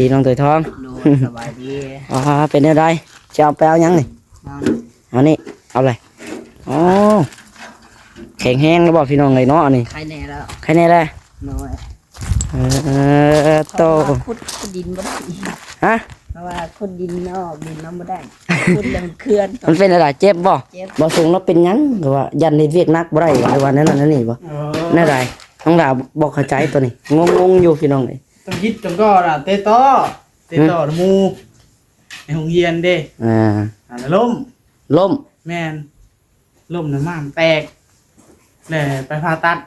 ດີນ້ອງໂຕຍທອງ. ໂດຍ ສະບາຍດີ. ອ່າ ເປັນແນວໃດ? ຈະເອົາໄປເອົາຫຍັງນີ້? ເອົານີ້ ເອົານີ້ ເອົາເລີຍ. ອໍ ແຂງແຮງແລ້ວບໍ່ພີ່ນ້ອງເອີຍເນາະ ອັນນີ້? ໄຄແນ່ແລ້ວ ໄຄແນ່ແລ້ວ. ໂດຍ. ເອີ ໂຕ ເພາະວ່າຂຸດ ຂຸດດິນບໍ່ໄດ້. ຮະ? ເພາະວ່າຂຸດດິນອອກ ດິນນຳບໍ່ໄດ້ ຂຸດແລ້ວມັນເຄືອນ. ມັນເປັນແນວໃດ? ເຈັບບໍ່? ເຈັບ. ບໍ່ສູງແລ້ວເປັນຫຍັງ? ຫຼືວ່າຢ້ານເຮັດວຽກໜັກບໍ່ໄດ້ ຫຼືວ່າແນວນັ້ນແນວນີ້ບໍ່? ເອີ ແນວໃດ? ນ້ອງດາບໍ່ເຂົ້າໃຈໂຕນີ້ ງົງໆຢູ່ພີ່ນ້ອງເອີຍ. ຕ້ອງຮີດກ່ອນນະ ເຕະຕໍ້ ເຕະຕໍ້ນຳໝູ່ ໃນໂຮງຮຽນເດ້. ອ່າ ອ່າ ແລ້ວລົ້ມ. ລົ້ມ? ແມ່ນ ລົ້ມແລ້ວມ້າມແຕກ ແລ້ວໄປຜ່າຕັດ.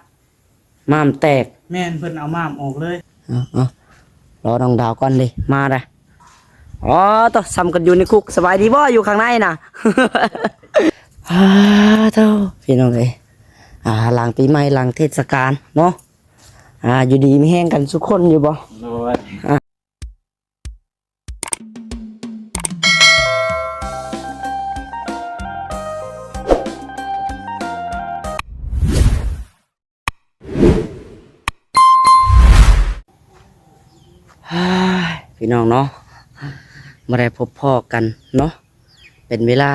ມ້າມແຕກ? ແມ່ນ ເພິ່ນເອົາມ້າມອອກເລີຍ. ເອົາໆ ລໍນ້ອງດາວກ່ອນເດ້ ມາໄດ໋. ອໍ ໂຕ ສ່ຳກັນຢູ່ໃນຄຸກ. ສະບາຍດີບໍ່ ຢູ່ຂ້າງໃນນະ? ອ້າ ໂຕ ພີ່ນ້ອງເອີຍ ອ່າ ຫຼັງປີໃໝ່ ຫຼັງເທດສະການເນາະ ອ່າ ຢູ່ດີມີແຮງກັນທຸກຄົນຢູ່ບໍ່? ໂດຍ. ອ່າ ພີ່ນ້ອງເນາະ ບໍ່ໄດ້ພົບພໍ້ກັນເນາະ ເປັນເວລາ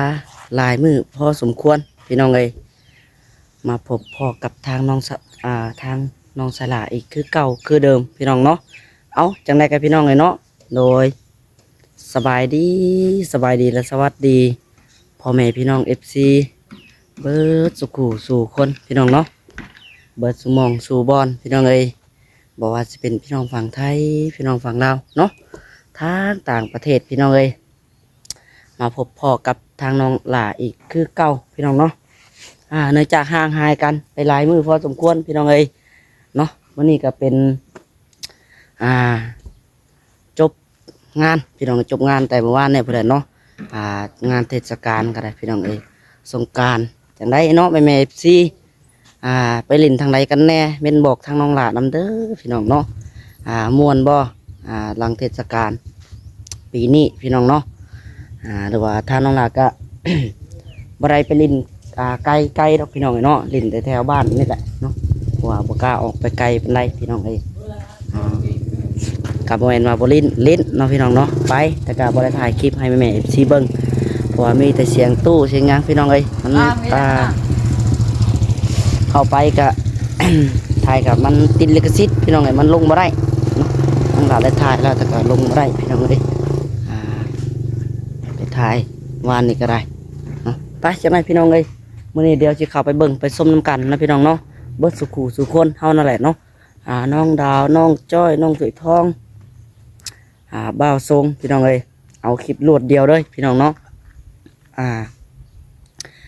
ຫຼາຍມື້ພໍສົມຄວນພີ່ນ້ອງເອີຍ. ມາພົບພໍ້ກັບທາງນ້ອງສະ ອ່າ ທາງນ້ອງສາລາອີກຄືເກົ່າຄືເດີມພີ່ນ້ອງເນາະ. ເອົ້າ ຈັ່ງໃດກັນພີ່ນ້ອງເອີຍເນາະ. ໂດຍ ສະບາຍດີ ສະບາຍດີ ແລະ ສະຫວັດດີພໍ່ແມ່ພີ່ນ້ອງເອັຟຊີ ເບິດສູ່ຄູ່ສູ່ຄົນພີ່ນ້ອງເນາະ ເບິດສູ່ໝ່ອງສູ່ບ່ອນພີ່ນ້ອງເອີຍ. ບໍ່ວ່າຊິເປັນພີ່ນ້ອງຝັ່ງໄທ ພີ່ນ້ອງຝັ່ງລາວເນາະ ທາງຕ່າງປະເທດພີ່ນ້ອງເອີຍ. ມາພົບພໍ້ກັບທາງນ້ອງຫຼ້າອີກຄືເກົ່າພີ່ນ້ອງເນາະ. ອ່າ ເນື່ອງຈາກຫ່າງຫາຍກັນໄປຫຼາຍມື້ພໍສົມຄວນພີ່ນ້ອງເອີຍເນາະ. ມື້ນີ້ກໍເປັນ ອ່າ ຈົບງານພີ່ນ້ອງ ຈົບງານແຕ່ມື້ວານນີ້ພຸ້ນແຫຼະເນາະ. ອ່າ ງານເທດສະການກໍໄດ້ພີ່ນ້ອງເອີຍ ສົງການ. ຈັ່ງໃດເນາະ ແມ່ໆ ເອັຟຊີ ອ່າ ໄປຫຼິ້ນທາງໃດກັນແດ່ ເມັ້ນບອກທາງນ້ອງຫຼ້ານຳເດີພີ່ນ້ອງເນາະ. ອ່າ ມ່ວນບໍ່ ອ່າ ຫຼັງເທດສະການປີນີ້ພີ່ນ້ອງເນາະ. ອ່າ ຫຼືວ່າທາງນ້ອງຫຼ້າກະ ບໍ່ໄດ້ໄປຫຼິ້ນ ອ່າ ໄກໆ ດອກພີ່ນ້ອງເອີຍເນາະ ຫຼິ້ນແຕ່ແຖວບ້ານນີ້ແຫຼະເນາະ ເພາະວ່າບໍ່ກ້າອອກໄປໄກປານໃດພີ່ນ້ອງເອີຍ. ອ່າ ກໍບໍ່ແມ່ນວ່າບໍ່ຫຼິ້ນ ຫຼິ້ນເນາະພີ່ນ້ອງເນາະ ໄປ ແຕ່ກໍບໍ່ໄດ້ຖ່າຍຄລິບໃຫ້ແມ່ໆ ເອັຟຊີ ເບິ່ງ ເພາະວ່າມີແຕ່ສຽງຕູ້ສຽງຫຍັງພີ່ນ້ອງເອີຍ. ມັນ ອ່າ ເຂົ້າໄປກໍ ຖ່າຍກໍມັນຕິດລິຂະສິດພີ່ນ້ອງເອີຍ ມັນລົງບໍ່ໄດ້ເນາະ. ທັງຫຼາຍໄດ້ຖ່າຍແລ້ວ ແຕ່ກໍລົງບໍ່ໄດ້ພີ່ນ້ອງເອີຍ. ອ່າ ໄປຖ່າຍວານນີ້ກໍໄດ້ເນາະ. ໄປ ຈັ່ງໃດພີ່ນ້ອງເອີຍ ມື້ນີ້ດຽວຊິເຂົ້າໄປເບິ່ງໄປຊົມນຳກັນເນາະພີ່ນ້ອງເນາະ ເບິດສູ່ຄູ່ສູ່ຄົນເຮົານັ້ນແຫຼະເນາະ. ອ່າ ນ້ອງດາວ ນ້ອງຈ້ອຍ ນ້ອງຖ້ວຍທອງ ອ່າ ບ່າວຊົງ ພີ່ນ້ອງເອີຍ ເອົາຄລິບລວດດຽວເລີຍພີ່ນ້ອງເນາະ. ອ່າ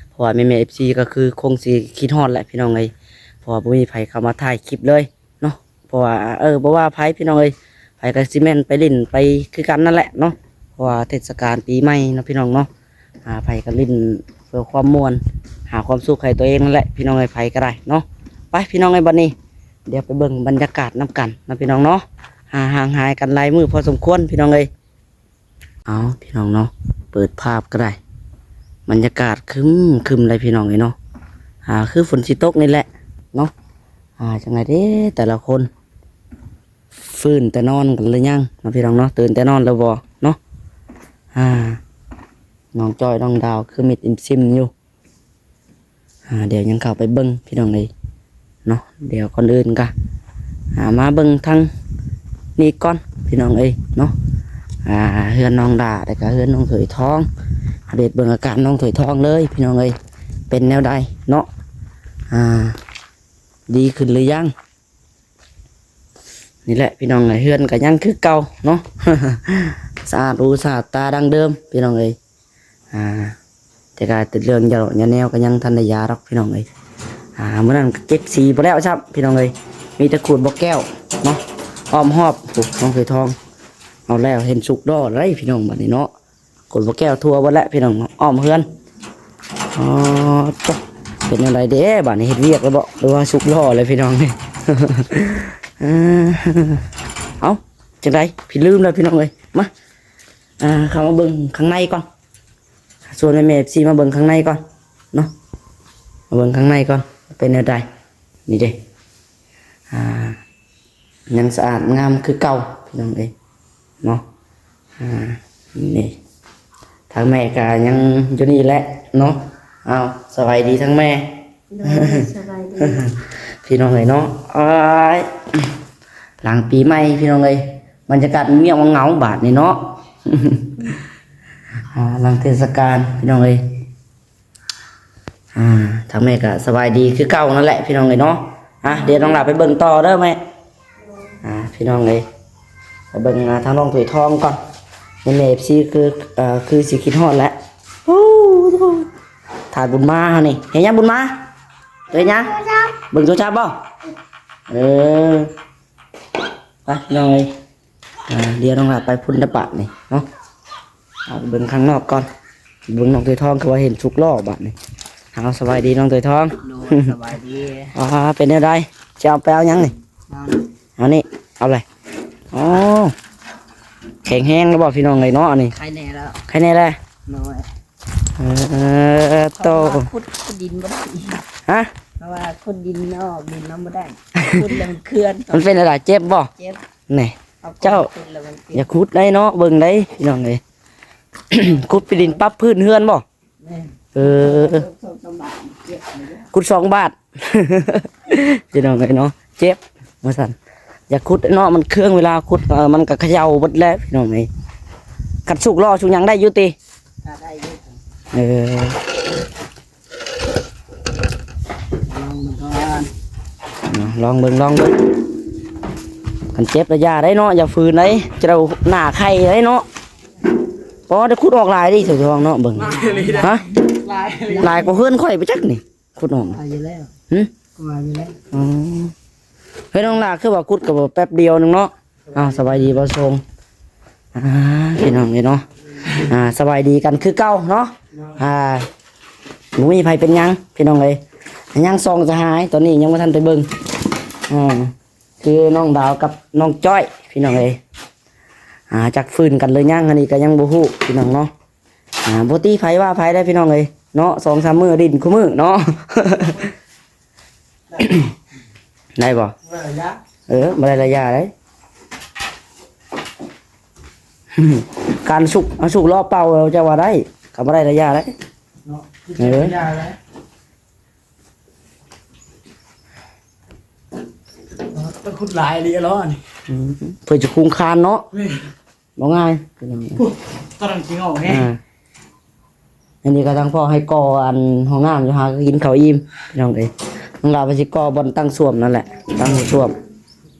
ເພາະວ່າແມ່ໆ ເອັຟຊີ ກໍຄືຄົງຊິຄິດຮອດແຫຼະພີ່ນ້ອງເອີຍ ເພາະວ່າບໍ່ມີໃຜເຂົ້າມາຖ່າຍຄລິບເລີຍເນາະ. ເພາະວ່າ ເອີ ບໍ່ວ່າໃຜພີ່ນ້ອງເອີຍ ໃຜກໍຊິແມ່ນໄປຫຼິ້ນໄປຄືກັນນັ້ນແຫຼະເນາະ ເພາະວ່າເທດສະການປີໃໝ່ເນາະພີ່ນ້ອງເນາະ. ອ່າ ໃຜກໍຫຼິ້ນເພື່ອຄວາມມ່ວນ ຫາຄວາມສຸກໃຫ້ຕົວເອງນັ້ນແຫຼະພີ່ນ້ອງເອີຍ ໃຜກໍໄດ້ເນາະ. ໄປພີ່ນ້ອງເອີຍ ບັດນີ້ ດຽວໄປເບິ່ງບັນຍາກາດນຳກັນເນາະພີ່ນ້ອງເນາະ. ຫ່າງຫາຍກັນຫຼາຍມື້ພໍສົມຄວນພີ່ນ້ອງເອີຍ. ເອົາ ພີ່ນ້ອງເນາະ ເປີດພາບກໍໄດ້ ບັນຍາກາດຄຶ້ມໆ ເລີຍພີ່ນ້ອງເອີຍເນາະ. ອ່າ ຄືຝົນຊິຕົກນີ້ແຫຼະເນາະ. ອ່າ ຈັ່ງໃດເດ້ ແຕ່ລະຄົນ ຟື້ນແຕ່ນອນກັນຫຼືຍັງເນາະພີ່ນ້ອງເນາະ ຕື່ນແຕ່ນອນແລ້ວບໍ່ເນາະ. ອ່າ ນ້ອງຈ້ອຍ ນ້ອງດາວ ຄືມິດອິ້ມຊິມຢູ່. ອ່າ ດຽວຍັງເຂົ້າໄປເບິ່ງພີ່ນ້ອງເອີຍເນາະ. ດຽວກ່ອນອື່ນກະ ອ່າ ມາເບິ່ງທາງນີ້ກ່ອນພີ່ນ້ອງເອີຍເນາະ. ອ່າ ເຮືອນນ້ອງດາ ແລ້ວກະເຮືອນນ້ອງຖ້ວຍທອງ ອັບເດດເບິ່ງອາການນ້ອງຖ້ວຍທອງເລີຍພີ່ນ້ອງເອີຍ ເປັນແນວໃດເນາະ. ອ່າ ດີຂຶ້ນຫຼືຍັງ? ນີ້ແຫຼະພີ່ນ້ອງເອີຍ ເຮືອນກໍຍັງຄືເກົ່າເນາະ ສະອາດຫູສະອາດຕາດັ່ງເດີມພີ່ນ້ອງເອີຍ. ອ່າ ແຕ່ກໍເລື່ອງຢາດອກຢາແນວກໍຍັງທັນໄດ້ຢາດອກພີ່ນ້ອງເອີຍ. ອ່າ ມື້ນັ້ນກໍເກັບສີບໍ່ແລ້ວຊ້ຳພີ່ນ້ອງເອີຍ ມີແຕ່ຂູດບໍ່ແກ້ວເນາະ ອ້ອມຮອບ. ໂອ້ ນ້ອງເສືອທອງ ເອົາແລ້ວ ເຫັນສຸກດໍ້ໄດ໋ພີ່ນ້ອງ ບັດນີ້ເນາະ. ຂົນບໍ່ແກ້ວທົ່ວເບິດແຫຼະພີ່ນ້ອງ ອ້ອມເຮືອນ. ອໍ ເປັນຈັ່ງໃດເດ້ ບາດນີ້ເຮັດວຽກແລ້ວບໍ່ ຫຼືວ່າສຸກລໍແລ້ວພີ່ນ້ອງ? ເອີ ເອົ້າ ຈັ່ງໃດ ພີ່ລືມແລ້ວພີ່ນ້ອງເອີຍ. ມາ ອ່າ ເຂົ້າມາເບິ່ງຂ້າງໃນກ່ອນ ຊວນແມ່ໆ ເອັຟຊີ ມາເບິ່ງຂ້າງໃນກ່ອນເນາະ ມາເບິ່ງຂ້າງໃນກ່ອນ ເປັນແນວໃດ. ນີ້ເດ້ ອ່າ ຍັງສະອາດງາມຄືເກົ່າພີ່ນ້ອງເອີຍ. ເນາະ. ອ່າ ນີ້ ທາງແມ່ກໍຍັງຢູ່ນີ້ແຫຼະເນາະ. ເອົາ ສະບາຍດີທາງແມ່. ໂດຍ ສະບາຍດີ ພີ່ນ້ອງເອີຍເນາະ. ອ້າຍ ຫຼັງປີໃໝ່ພີ່ນ້ອງເອີຍ ບັນຍາກາດເງາໆ ບາດນີ້ເນາະ. ອ່າ ຫຼັງເທດສະການພີ່ນ້ອງເອີຍ. ອ່າ ທາງແມ່ກໍສະບາຍດີຄືເກົ່ານັ້ນແຫຼະພີ່ນ້ອງເອີຍເນາະ. ອ່ະ ດຽວນ້ອງຫຼ້າໄປເບິ່ງຕໍ່ເດີແມ່. ອ່າ ພີ່ນ້ອງເອີຍ ໄປເບິ່ງ ອ່າ ທາງນ້ອງຖ້ວຍທອງກ່ອນ. ແມ່ໆ ເອັຟຊີ ຄື ເອີ ຄືຊິຄິດຮອດແຫຼະ. ໂອ້ ທາດບຸນມາເຮົານີ້ ເຮັດຫຍັງບຸນມາ? ເຮັດຫຍັງ? ເບິ່ງໂທລະສັບບໍ່? ເອີ ໄປພີ່ນ້ອງເອີຍ. ອ່າ ດຽວນ້ອງຫຼ້າໄປພຸ້ນລະບາດນີ້ເນາະ. ເອົາເບິ່ງຂ້າງນອກກ່ອນ ເບິ່ງນ້ອງຖ້ວຍທອງ ຄືວ່າເຫັນສຸກລໍ້ບາດນີ້. ເອົາ ສະບາຍດີນ້ອງຖ້ວຍທອງ. ໂດຍ ສະບາຍດີ. ອ່າ ເປັນແນວໃດ? ຈະເອົາໄປເອົາຫຍັງນີ້? ເອົານີ້ ເອົານີ້ ເອົາເລີຍ. ອໍ ແຂງແຮງແລ້ວບໍ່ພີ່ນ້ອງເອີຍເນາະ ອັນນີ້? ໄຄແນ່ແລ້ວ ໄຄແນ່ແລ້ວ. ໂດຍ. ເອີ ໂຕ ເພາະວ່າຂຸດ ຂຸດດິນບໍ່ໄດ້. ຮະ? ເພາະວ່າຂຸດດິນອອກດິນນຳບໍ່ໄດ້ ຂຸດແລ້ວມັນເຄືອນ. ມັນເປັນອະໄລ? ເຈັບບໍ່? ເຈັບ. ນີ້ ເອົາ ເຈົ້າ ຂຸດແລ້ວມັນເຈັບ. ຢ່າຂຸດໄດ໋ເນາະ ເບິ່ງໄດ໋ພີ່ນ້ອງເອີຍ. ຂຸດເປັນດິນປັບພື້ນເຮືອນບໍ່? ແມ່ນ. ເອີ ສອງສາມບາດເຈັບເລີຍເດີ ຂຸດສອງບາດ ພີ່ນ້ອງເອີຍເນາະ ເຈັບວ່າຊັ້ນ. ຢ່າຂຸດເນາະ ມັນເຄືອງ ເວລາຂຸດ ເອີ ມັນກໍຂະເຍົາເບິດແລ້ວພີ່ນ້ອງເອີຍ. ຄັນສຸກລໍ້ສຸກຫຍັງໄດ້ຢູ່ຕິ? ກໍໄດ້ຢູ່. ເອີ ລອງເບິ່ງກ່ອນເນາະ ລອງເບິ່ງ ລອງເບິ່ງ. ຄັນເຈັບລະຢ່າໄດ໋ເນາະ ຢ່າຝືນໄດ໋ ຈະໄດ້ໜ້າໄຂ່ໄດ໋ເນາະ. ອໍ ໄດ້ຂຸດອອກຫຼາຍເດ້ ເຈົ້າຂອງເນາະ ເບິ່ງ. ຫຼາຍເລີຍນະ. ຮະ? ຫຼາຍເລີຍ ຫຼາຍກວ່າເຮືອນຂ້ອຍໄປຈັກນີ້ ຂຸດອອກ. ຫຼາຍຢູ່ແລ້ວ. ຫຶ? ກໍຫຼາຍຢູ່ແລ້ວ. ອໍ ເຮີ້ຍ ນ້ອງຫຼ້າ ຄືວ່າຂຸດກໍແປັບດຽວໜຶ່ງເນາະ. ອ້າວ ສະບາຍດີບ່າວສົງ. ອ່າ ພີ່ນ້ອງເອີຍເນາະ ອ່າ ສະບາຍດີກັນຄືເກົ່າເນາະ. ອ່າ ບໍ່ມີໃຜເປັນຫຍັງພີ່ນ້ອງເອີຍ. ຍັງສອງສະຫາຍ ຕອນນີ້ຍັງບໍ່ທັນໄປເບິ່ງ ອ່າ ຄືນ້ອງດາວກັບນ້ອງຈ້ອຍພີ່ນ້ອງເອີຍ. ອ່າ ຈັກຝືນກັນຫຼືຍັງ ອັນນີ້ກໍຍັງບໍ່ຮູ້ພີ່ນ້ອງເນາະ. ອ່າ ບໍ່ຕິໃຜວ່າໃຜໄດ໋ພີ່ນ້ອງເອີຍເນາະ ສອງສາມມື້ຫຼິ້ນຄູ່ມື້ເນາະ. ໄດ້ບໍ່? ບໍ່ໄດ້ລະຢາ. ເອີ ບໍ່ໄດ້ລະຢາໄດ໋. ການສຸກ ເອົາສຸກລໍ້ເປົ່າເຈົ້າວ່າໄດ້ ກໍບໍ່ໄດ້ລະຢາໄດ໋ເນາະ. ເອີ ລະຢາໄດ໋. ຕ້ອງຂຸດຫຼາຍອີ່ຫຼີເນາະນີ້. ອືມ ເພື່ອຈະຄຸງຄານເນາະ. ແມ່ນ. ບໍ່ງ່າຍ ໂອ້ ຕອນນັ້ນຂີ້ເຫງົາແຮງ. ອ່າ ອັນນີ້ກໍທາງພໍ່ໃຫ້ກໍ່ອັນຫ້ອງນ້ຳຢູ່ ຫາກໍກິນເຂົ້າອີ່ມພີ່ນ້ອງເອີຍ. ທາງລາວວ່າຊິກໍ່ບ່ອນຕັ້ງສ້ວມນັ້ນແຫຼະ ຕັ້ງຫ້ອງສ້ວມ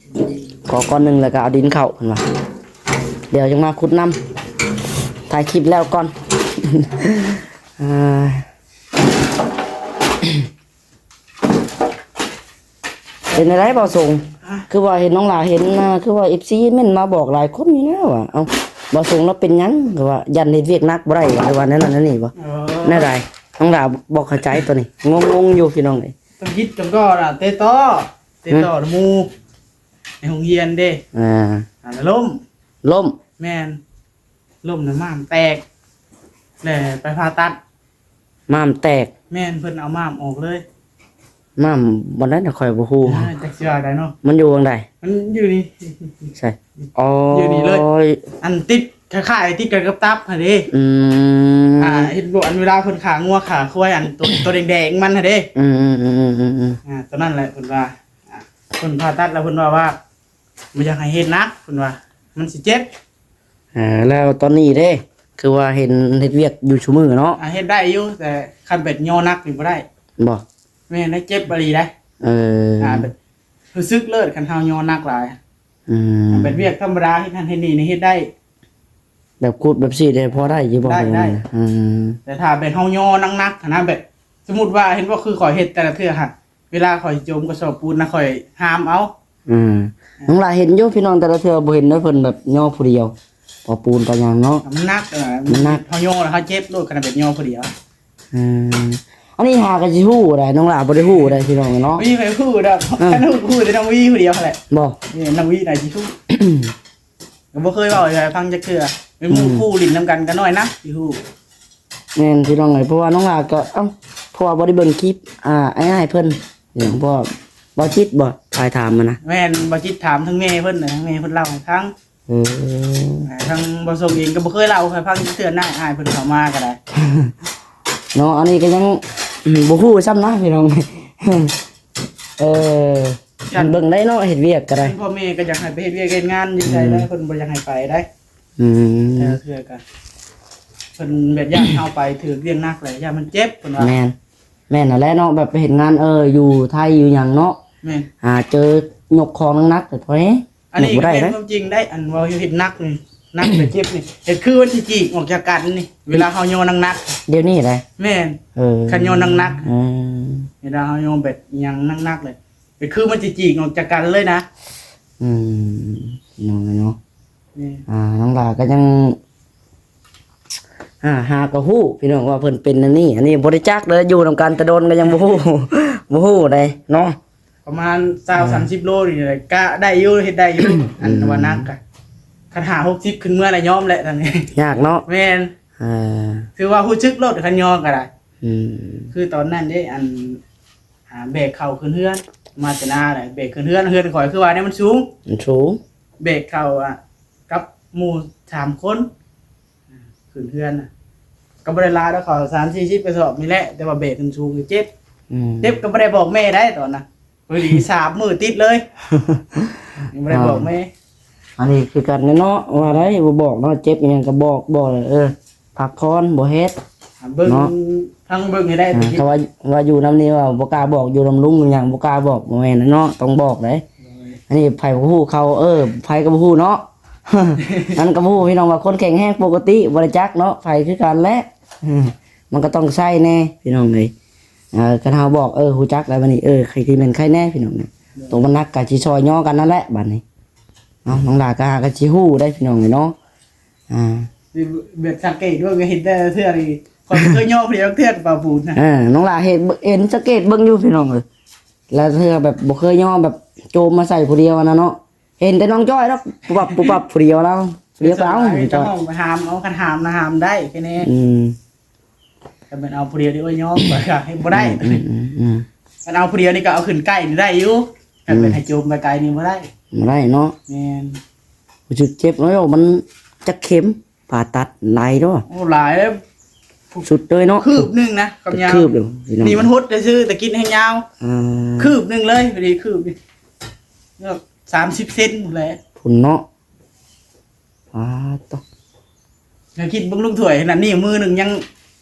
ກໍ່ກ້ອນໜຶ່ງ ແລ້ວກໍເອົາດິນເຂົ້າເພິ່ນວ່າ. ດຽວຈັ່ງມາຂຸດນຳ ຖ່າຍຄລິບແລ້ວກ່ອນ. ອ່າ ເປັນຈັ່ງໃດບ່າວສົງ? ຮະ? ຄືວ່າເຫັນນ້ອງຫຼ້າເຫັນນະ ຄືວ່າເອັຟຊີເມັ້ນມາບອກຫຼາຍຄົນຢູ່ແລ້ວວ່າ ເອົ້າ ບ່າວສົງລາວເປັນຫຍັງ? ຄືວ່າຢ້ານເຮັດວຽກໜັກບໍ່ໄດ້ ຫຼືວ່າແນວນັ້ນແນວນີ້ບໍ່? ເອີ ແນວໃດ? ນ້ອງຫຼ້າບໍ່ເຂົ້າໃຈໂຕນີ້ ງົງໆຢູ່ພີ່ນ້ອງເອີຍ. ຕ້ອງຄິດກ່ອນກໍນະ ເຕະຕໍ້ ເຕະຕໍ້ ຫືມ ໝູ່ໃນໂຮງຮຽນເດ້. ອ່າ ອ່າ ລົ້ມ ລົ້ມ. ແມ່ນ ລົ້ມແລ້ວມ້າມແຕກ ແລ້ວໄປຜ່າຕັດ. ມ້າມແຕກ. ແມ່ນ ເພິ່ນເອົາມ້າມອອກເລີຍ. ມ້າມບ່ອນໃດນະ ຂ້ອຍບໍ່ຮູ້. ເອີ ຈັກຊິວ່າໃດເນາະ. ມັນຢູ່ບ່ອນໃດ? ມັນຢູ່ນີ້. ໃສ? ອໍ ຢູ່ນີ້ເລີຍ. ອັນຕິດ ຄ້າຍໆຕິດກັນກັບຕັບຫັ້ນເດ້. ອືມ ອ່າ ເຫັນບໍ່ ອັນເວລາເພິ່ນຂ້າງົວຂ້າຄວາຍ ອັນໂຕ ໂຕແດງໆມັນຫັ້ນເດ້. ອືມໆ ອ່າ ໂຕນັ້ນແຫຼະ ເພິ່ນວ່າ ອ່າ ເພິ່ນຜ່າຕັດແລ້ວ ເພິ່ນວ່າ ວ່າບໍ່ຢາກໃຫ້ເຮັດໜັກ ເພິ່ນວ່າ ມັນຊິເຈັບ. ເອີ ແລ້ວຕອນນີ້ເດ້ ຄືວ່າເຫັນເຮັດວຽກຢູ່ຊຸມື້ເນາະ. ອ່າ ເຮັດໄດ້ຢູ່ ແຕ່ຄັນແບບຍໍໜັກນີ້ບໍ່ໄດ້. ບໍ່? ແມ່ນ ເຈັບອີ່ຫຼີໄດ໋. ເອີ ອ່າ ແບບຮູ້ສຶກເລີຍ ຄັນເຮົາຍໍໜັກຫຼາຍ. ອືມ ແບບວຽກທຳມະດາ ເຮັດຫັ້ນເຮັດນີ້ນີ້ເຮັດໄດ້. ແບບຂຸດແບບຊີ້ໄດ້ ພໍໄດ້ຢູ່ບໍ່? ໄດ້ ໄດ້. ອືມ ແຕ່ຖ້າແບບເຮົາຍໍໜັກໆຫັ້ນນະ ແບບສົມມຸດວ່າ ເຫັນບໍ່ ຄືຂ້ອຍເຮັດແຕ່ລະເທື່ອຫັ້ນ ເວລາຂ້ອຍຈົມກະສອບປູນນະ ຂ້ອຍຫາມເອົາ. ອືມ ນ້ອງຫຼ້າເຫັນຢູ່ພີ່ນ້ອງ ແຕ່ລະເທື່ອບໍ່ເຫັນເດ້ ເພິ່ນແບບຍໍຜູ້ດຽວ ເອົາປູນເອົາຫຍັງເນາະ. ມັນໜັກ ເອີ ມັນໜັກ ເຮົາຍໍແລ້ວເຮົາເຈັບໂລດ ຂະໜາດແບບຍໍຜູ້ດຽວ. ອືມ ອັນນີ້ຫາກໍຊິຮູ້ໄດ໋ ນ້ອງຫຼ້າບໍ່ໄດ້ຮູ້ໄດ໋ພີ່ນ້ອງເນາະ. ບໍ່ມີໃຜຮູ້ດອກ. ເອີ ຄັນຮູ້ ຮູ້ແຕ່ນ້ອງວີຜູ້ດຽວຫັ້ນແຫຼະ. ບໍ່? ນີ້ນ້ອງວີນະຊິຮູ້. ກໍບໍ່ເຄີຍເວົ້າໃຫ້ໃຜຟັງຈັກເທື່ອ ເປັນໝູ່ ອືມ ຄູ່ຫຼິ້ນນຳກັນກໍນ້ອຍນະທີ່ຮູ້. ແມ່ນພີ່ນ້ອງເອີຍ ເພາະວ່ານ້ອງຫຼ້າກໍ ເອົ້າ ເພາະວ່າບໍ່ໄດ້ເບິ່ງຄລິບ ອ່າ ອ້າຍເພິ່ນ ເພາະວ່າບ່າວຈິດບໍ່ ອ້າຍຖາມຫັ້ນນະ. ແມ່ນ ບ່າວຈິດຖາມທັງແມ່ເພິ່ນ ທັງແມ່ເພິ່ນເລົ່າໃຫ້ຟັງ. ເອີ ທາງບໍ່ສົງເອງກໍບໍ່ເຄີຍເລົ່າໃຫ້ຟັງຈັກເທື່ອນະ ອ້າຍເພິ່ນເຂົ້າມາກໍໄດ້ເນາະ. ອັນນີ້ກໍຍັງ ອືມ ບໍ່ຮູ້ຊ້ຳນະພີ່ນ້ອງ. ເອີ ຄັນເບິ່ງໄດ້ເນາະ ເຮັດວຽກກໍໄດ້ ພໍ່ແມ່ກໍຢາກໃຫ້ໄປເຮັດວຽກເຮັດງານຢູ່ໃສ ອືມ ແລ້ວເພິ່ນບໍ່ຢາກໃຫ້ໄປໄດ໋. ອືມ ແຕ່ເທື່ອກໍເພິ່ນແບບຢ້ານເຮົາໄປຖືກວຽກໜັກແຫຼະ ຢ້ານມັນເຈັບເພິ່ນວ່າ. ແມ່ນ ແມ່ນຫັ້ນແຫຼະເນາະ ແບບໄປເຮັດງານ ເອີ ຢູ່ໄທຢູ່ຫຍັງເນາະ. ແມ່ນ ອ່າ ເຈີຍົກຂອງໜັກໆ ແຕ່ພໍແຮງ ອັນນີ້ກໍແມ່ນຄວາມຈິງໄດ໋ ອັນເວົ້າເຮັດໜັກນີ້ ໜັກແຕ່ເຈັບນີ້ ເຮັດຄືມັນຊິຈີກອອກຈາກກັນນີ້ ເວລາເຮົາຍໍໜັກໆ ດຽວນີ້ໄດ໋. ແມ່ນ ເອີ ຄັນຍໍໜັກໆ ອືມ ເວລາເຮົາຍໍແບບອີ່ຫຍັງໜັກໆ ເລີຍ ເຮັດຄືມັນຊິຈີກອອກຈາກກັນເລີຍນະ. ອືມ ພີ່ນ້ອງເອີຍເນາະ ນີ້ ອ່າ ນ້ອງຫຼ້າກໍຍັງ ອ່າ ຫາກໍຮູ້ພີ່ນ້ອງວ່າເພິ່ນເປັນອັນນີ້ ອັນນີ້ບໍ່ໄດ້ຈັກເດີ ຢູ່ນຳກັນແຕ່ດົນກໍຍັງບໍ່ຮູ້ ບໍ່ຮູ້ໃດເນາະ. ປະມານຊາວ ອ່າ ສາມສິບໂລນີ້ແຫຼະ ກະໄດ້ຢູ່ ເຮັດໄດ້ຢູ່ ອັນ ອືມ ວ່າໜັກກະ ຄັນຫ້າຫົກສິບຂຶ້ນເມືອລະຍອມແຫຼະຕອນນີ້ ຍາກເນາະ. ແມ່ນ ເອີ ຖືວ່າຮູ້ສຶກໂລດຄັນຍໍກໍໄດ້. ອືມ ຄືຕອນນັ້ນເດ້ ອັນ ອ່າ ແບກເຂົ້າຂຶ້ນເຮືອນ ມາແຕ່ນາແຫຼະ ແບກຂຶ້ນເຮືອນ ເຮືອນຂ້ອຍຄືວ່າແນວມັນສູງ ມັນສູງ ແບກເຂົ້າ ອ່າ ກັບໝູ່ສາມຄົນ ອ່າ ຂຶ້ນເຮືອນນະ ກໍບໍ່ໄດ້ຫຼາຍດອກ ເຂົ້າສາມສີ່ສິບກະສອບນີ້ແຫຼະ ແຕ່ວ່າແບກຂຶ້ນສູງເຈັບ. ອືມ ເຈັບກໍບໍ່ໄດ້ບອກແມ່ໄດ໋ຕອນນັ້ນ ພໍດີສາມມື້ຕິດເລີຍ ຍັງບໍ່ໄດ້ບອກແມ່. ອັນນີ້ຄືກັນແຫຼະເນາະ ວ່າໄດ້ບໍ່ບອກເນາະ ເຈັບອີ່ຫຍັງກໍບອກ ບອກ ເອີ ພັກຜ່ອນ ບໍ່ເຮັດ ເບິ່ງເນາະ ທາງເບິ່ງໃຫ້ໄດ້. ອ່າ ຖ້າວ່າ ວ່າຢູ່ນຳນີ້ວ່າບໍ່ກ້າບອກ ຢູ່ນຳລຸງຫຍັງບໍ່ກ້າບອກ ບໍ່ແມ່ນເນາະ ຕ້ອງບອກເດ້. ໂດຍ ອັນນີ້ໃຜບໍ່ຮູ້ເຂົາ ເອີ ໃຜກໍບໍ່ຮູ້ເນາະ ມັນກໍບໍ່ຮູ້ພີ່ນ້ອງວ່າຄົນແຂງແຮງປົກກະຕິ ບໍ່ໄດ້ຈັກເນາະ ໃຜຄືກັນແຫຼະ. ອືມ ມັນກໍຕ້ອງໃຊ້ແດ່ພີ່ນ້ອງເອີຍ. ເອີ ຄັນເຮົາບອກ ເອີ ຮູ້ຈັກແລ້ວບັດນີ້ ເອີ ໃຜທີ່ແມ່ນໃຄແດ່ພີ່ນ້ອງເອີຍ ໂຕມັນໜັກກໍຊິຊ່ອຍຍໍກັນນັ້ນແຫຼະບັດນີ້. ເອົາ ນ້ອງຫຼ້າກໍຫາກໍຊິຮູ້ໄດ໋ພີ່ນ້ອງເອີຍເນາະ. ອ່າ ແບບສັງເກດເບິ່ງກໍເຫັນແຕ່ເທື່ອນີ້ ຂ້ອຍບໍ່ເຄີຍຍໍຜູ້ດຽວເທື່ອກັບປາປູນນະ. ເອີ ນ້ອງຫຼ້າເຫັນ ເຫັນສັງເກດເບິ່ງຢູ່ພີ່ນ້ອງເອີຍ ລະເທື່ອແບບບໍ່ເຄີຍຍໍແບບໂຈມມາໃສ່ຜູ້ດຽວຫັ້ນນະເນາະ. ເຫັນແຕ່ນ້ອງຈ້ອຍດອກ ປຸບປັບ ປຸບປັບ ຜູ້ດຽວລາວ ຜູ້ດຽວກໍເອົາ ໄປຫ້ອງໄປຫາມເອົາ ຄັນຫາມນະຫາມໄດ້ແຄ່ນີ້. ອືມ ຄັນແມ່ນເອົາຜູ້ດຽວນີ້ ໂອ້ຍ ຍອມ ຂ້ອຍກໍເຮັດບໍ່ໄດ້. ອືມໆໆໆ ຄັນເອົາຜູ້ດຽວນີ້ກໍເອົາຂຶ້ນໃກ້ນີ້ໄດ້ຢູ່ ຄັນແມ່ນໃຫ້ໂຈມໄປໄກນີ້ບໍ່ໄດ້ ບໍ່ໄດ້ເນາະ. ແມ່ນ ຮູ້ສຶກເຈັບເນາະ ມັນຈັກເຂັມ ຜ່າຕັດຫຼາຍເນາະ. ໂອ້ ຫຼາຍເດ້ ສຸດເລີຍເນາະ ຄືບໜຶ່ງນະ ຄວາມຍາວ ຄືບເດີພີ່ນ້ອງ ນີ້ມັນຫົດຊື່ໆ ແຕ່ກີ້ແຮງຍາວ. ອ່າ ຄືບໜຶ່ງເລີຍ ພໍດີຄືບນີ້ ສາມສິບເຊັນພຸ້ນແຫຼະ ພຸ້ນເນາະ. ປາດໂທ້ ແລ້ວຄິດເບິ່ງລຸງຖ້ວຍ ຂະໜາດນີ້ມືໜຶ່ງຍັງ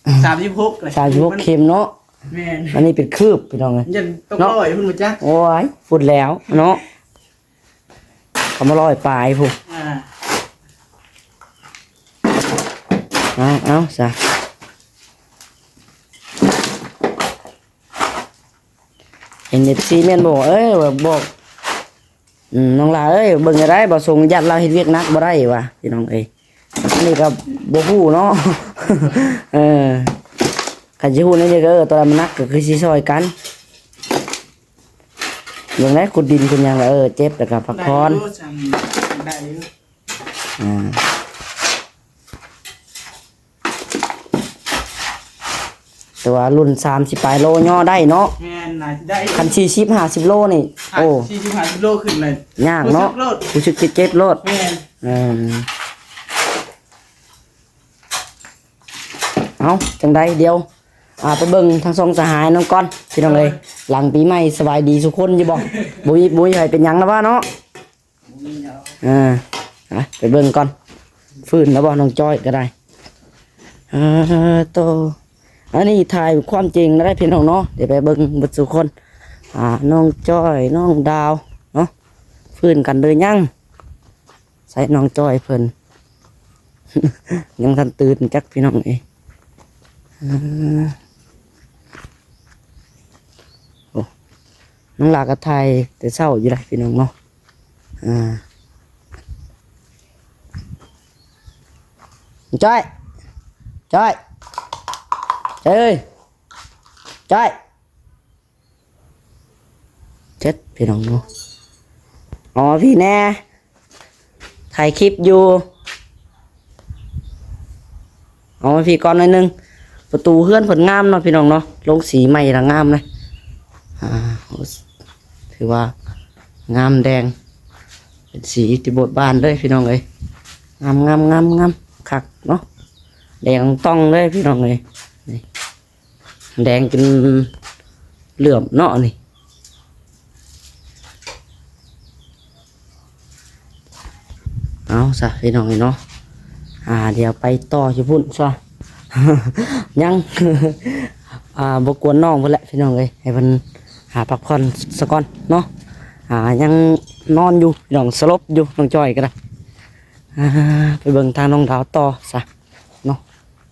ອ່າ ສາມສິບຫົກເລີຍ ສາມສິບຫົກເຂັມເນາະ. ແມ່ນ ອັນນີ້ເປັນຄືບພີ່ນ້ອງເອີຍ ຍັງຕົກ ເນາະ ຮ້ອຍພຸ້ນບໍ່ຈັກ. ໂອ້ຍ ພຸ້ນແລ້ວເນາະ ຄຳວ່າຮ້ອຍປາຍພຸ້ນ. ອ່າ ເອົາ ເອົາຊະ ເອັນເອັຟຊີ ແມ່ນບໍ່ ເອີຍ ບອກ ອືມ ນ້ອງຫຼ້າເອີຍ ເບິ່ງໄດ້ ບໍ່ຊົງຢ້ານລາວເຮັດວຽກໜັກບໍ່ໄດ້ວ່າ ພີ່ນ້ອງເອີຍ. ອັນນີ້ກໍບໍ່ຮູ້ເນາະ ເອີ ຄັນຊິຮູ້ແນວນີ້ກໍ ເອີ ຕອນນັ້ນມັນໜັກກໍຄືຊິຊ່ອຍກັນ. ເບິ່ງໄດ້ ຂຸດດິນຂຸດຫຍັງ ເອີ ເຈັບແລ້ວກໍພັກຜ່ອນ ໄດ້ຢູ່ ອ່າ ແຕ່ວ່າລຸ້ນສາມສິບປາຍໂລຍໍໄດ້ເນາະ. ແມ່ນ ໜ້າຊິໄດ້ ຄັນສີ່ສິບຫ້າສິບໂລນີ້ ໂອ້ ສີ່ສິບຫ້າສິບໂລຂຶ້ນເລີຍ ຍາກເນາະ ຮູ້ສຶກເຈັບໂລດ. ແມ່ນ ເອີ ເອົາ ຈັ່ງໃດ ດຽວ ອ່າ ໄປເບິ່ງທາງຊ່ອງສະຫາຍນຳກ່ອນ ພີ່ນ້ອງເອີຍ. ຫຼັງປີໃໝ່ສະບາຍດີສູ່ຄົນຢູ່ບໍ່? ບໍ່ມີ ບໍ່ມີໃຜເປັນຫຍັງແລ້ວວ່າເນາະ. ອ່າ ໄປເບິ່ງກ່ອນ ຟື້ນແລ້ວບໍ່ ນ້ອງຈ້ອຍກໍໄດ້. ອ່າ ໂຕ ອັນນີ້ຖ່າຍຄວາມຈິງນະໄດ໋ພີ່ນ້ອງເນາະ ດຽວໄປເບິ່ງເບິດສູ່ຄົນ. ອ່າ ນ້ອງຈ້ອຍ ນ້ອງດາວເນາະ ຟື້ນກັນຫຼືຍັງ? ໃສ່ນ້ອງຈ້ອຍເພິ່ນ ຍັງທັນຕື່ນຈັກ ພີ່ນ້ອງເອີຍ. ອ່າ ໂອ້ ນ້ອງຫຼ້າກໍຖ່າຍແຕ່ເຊົ້າຢູ່ໄດ໋ ພີ່ນ້ອງເນາະ. ອ່າ ຈ້ອຍ ຈ້ອຍ ເອີຍ ຈ້ອຍ ເຈັດ ພີ່ນ້ອງເນາະ. ເອົາມາພີ້ແດ່ ຖ່າຍຄລິບຢູ່ ເອົາມາພີ້ກ່ອນໜ້ອຍໜຶ່ງ. ປະຕູເຮືອນເພິ່ນງາມເນາະ ພີ່ນ້ອງເນາະ ລົງສີໃໝ່ລະງາມເລີຍ. ອ່າ ຖືວ່າງາມແດງ ເປັນສີທີ່ບົດບານເລີຍພີ່ນ້ອງເອີຍ. ງາມໆໆໆ ຄັກເນາະ. ແດງຕ່ອງເລີຍພີ່ນ້ອງເອີຍ. ນີ້ ແດງຈົນເຫຼື້ອມເນາະນີ້. ເອົາຊະພີ່ນ້ອງເອີຍເນາະ. ອ່າ ດຽວໄປຕໍ່ຢູ່ພຸ້ນຊະ. ຍັງ ອ່າ ບໍ່ກວນນ້ອງເພິ່ນແຫຼະພີ່ນ້ອງເອີຍ. ໃຫ້ເພິ່ນ ອ່າ ພັກຜ່ອນສາກ່ອນເນາະ. ອ່າ ຍັງນອນຢູ່ພີ່ນ້ອງ ສະຫຼົບຢູ່ ນ້ອງຈ້ອຍກໍໄດ້. ອ່າ ໄປເບິ່ງທາງນ້ອງດາວຕໍ່ຊະເນາະ.